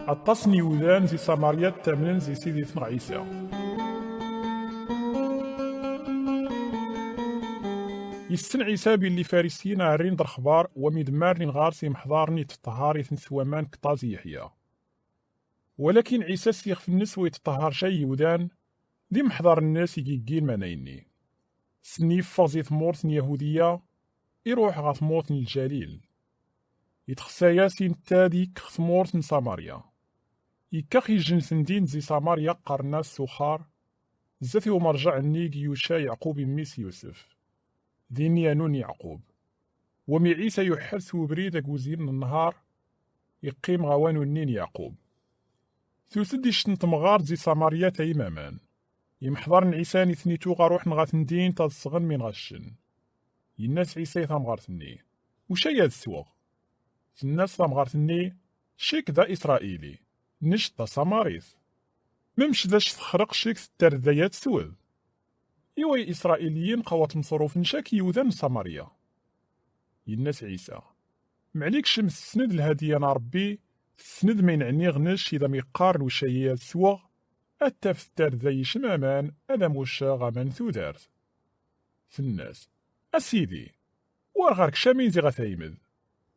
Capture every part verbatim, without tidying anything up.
Aṭas n yiwdan zi Samarya ttamnen zi Sidi-tneɣ Ɛisa. Yessen Ɛisa belli Ifarisiyen ɛerrin-d lexbar wami d-mmarnin ɣer-s imeḥḍaren itṭehhar-iten s waman kṭa zi Yeḥya. Walakin Ɛisa s yixef-nnes ur itṭehhar ca n yiwdan, d imeḥḍaren-nnes i yeggin manay-nni. Senni yeffeɣ zi tmurt n Yahudiya, iruḥ ɣer tmurt n Lǧalil. Itxessa-yas i netta ad yekkex tmurt n Samarya. Yekkex ijjen-ten din zi Samarya qqaren-as s uxar, zdat i umerjaɛ-nni i yuca Yeɛqub i mmi-s Yusef. Din i anun Yeɛqub. Wami Ɛisa yuḥḥel s ubrid deg uzyin n nnhar, iqqim ɣer wanu-nni n Yeɛqub. Tus-d ict n temɣart zi Samarya taymaman. Imḥḍaren n Ɛisa nitni tuɣa ruḥen ɣer temdint ad sɣen min ɣaccen. Yenna-s Ɛisa i tamɣart-nni, "Ucay ad sweɣ?" Tenna-s tamɣart-nni, "Cik d Isṛayili, nec d Asamarit. Memc d ac texreq cik tettarda ad teswed? Iwa Isṛayiliyen qawa temṣrufen cak yiwdan n Samarya." Yenna-s Ɛisa, "Meɛlik cem tessned lhadiya n Ṛebbi, tessned ma inɛniɣ nec i d am iqqaren ucay ad sweɣ, ad taf tettarda yicem aman ad am ucceɣ aman n tudert." Tenna-s, "A Sidi, war ɣer-k camin ziɣ a taymed.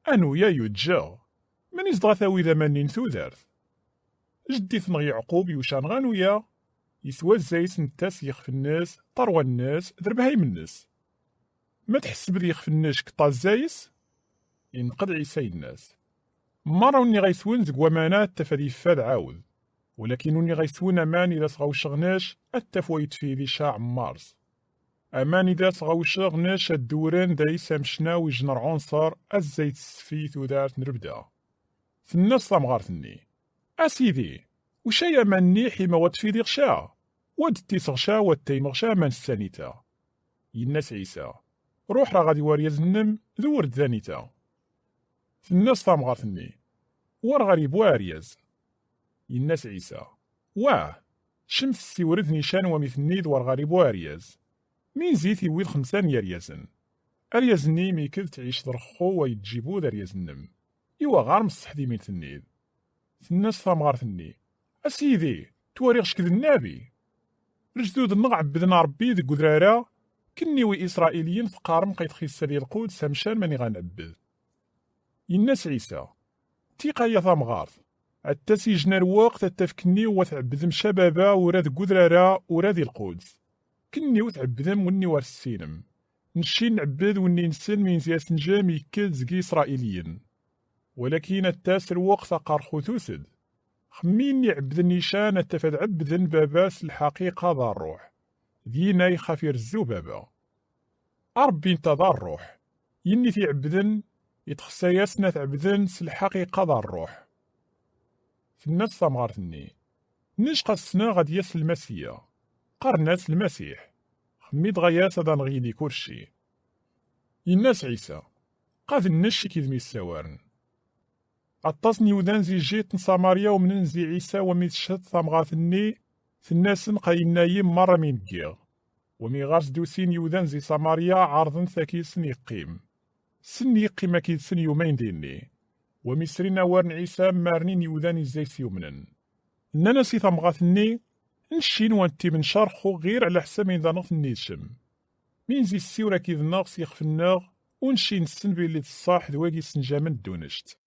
Anuya yuǧǧeɣ. Mani zedɣa tawiḍ aman-nni n tudert?" Jeddi-tneɣ Yeɛqub yucan ɣanuya, yeswa zzayes netta s yixef-nnes, ṭarwa-nnes, d rebhayem-nnes. Ma tḥessbed yixef-nnes kṭa zzayes? Inqed Ɛisa yenna-s, "Merra unniɣ ay swen deg waman-a ad taf ad yeffad ɛawed. Walakin unniɣ ay swen aman i d asɣawceɣ nec ad taf wa yettfidi ca ɛemmars. Aman i d asɣawceɣ nec ad dewren d ayes amecnaw ijner ɛunṣer azzayt s sfi tudart n lebda." Tenna-s tamɣart-nni, "A Sidi, ucay aman-nni ḥima wa tfidiɣ ca, wa d-ttiseɣ ca, wa ttaymeɣ ca aman s sanita." Yenna-s Ɛisa, "Ruḥ raɣ ad iwaryazen-nnem d ur d danita." Tenna-s tamɣart-nni, "War ɣer yebwa aryaz." Yenna-s Ɛisa, "Wah, cem tessiwred nican wami tennid war ɣer yebwa aryaz. Min zi tiwid xemsa n yeryazen. Aryaz-nni mi ked tɛic d rexxu wa yeǧǧibu d aryaz-nnem. Iwa ɣer mṣeḥ di min tennid." Tenna-s tamɣart-nni, "A Sidi, ttwaliɣ cek d nnabi. Lejdud-nneɣ ɛebbden Ṛebbi deg udrar-a, kenni wi Isṛayiliyen teqqarem qayt xissa di lquds amcan mani ɣa nɛebbed." Yenna-s Ɛisa, "Tiqaya tamɣart, ad tas ijna lweqt ad taf kenni wa tɛebbdem ca baba ura deg udrar-a ura di lquds. Kenni ur tɛebbdem wenni war tessinem. Necci nɛebbed wenni nessen min zi asenjem yekk-d zeg Isṛayiliyen. Walakin ad tas lweqt aqerxu tus-d. Xemmin iɛebbden nican ad taf ad ɛebbden baba s lḥaqiqa d ṛṛuḥ. D yinay xaf irezzu baba. A Ṛebbi nta d ṛṛuḥ. Yinni t-iɛebbden, itxessa-yasen ad t-ɛebbden s lḥaqiqa d ṛṛuḥ." Tenna-s tamɣart-nni, "Nec qas ssneɣ ad d-yas Lmasiya. Qqaren-as Lmasiḥ. Xemmi dɣa-yas ad aneɣ yili kurci." Yenna-s Ɛisa, "Qad nnec i k-id-myessawaren." Aṭas n yiwdan zi jiṭ n Samarya umnen zi Ɛisa wami teched tamɣart-nni, tenna-sen, "Qa yenna-yi merra mi n-ggiɣ." Wami ɣer-s d-usin yiwdan zi Samarya ɛerḍen takilsen iqqim. Sen iqqim akid-sen yumayn dinni. Wami srin awar n Ɛisa mmarnin yiwdan izzays yumnen. Nnan-as i tamɣart-nni, "Ncin wa n timen carxu ɣir ɛla ḥsab in daneɣ tennidcem. Min zi ssiwr akid-nneɣ s yixef-nneɣ, unci nessen belli d ṣṣaḥ d wagi senjamen ddunect."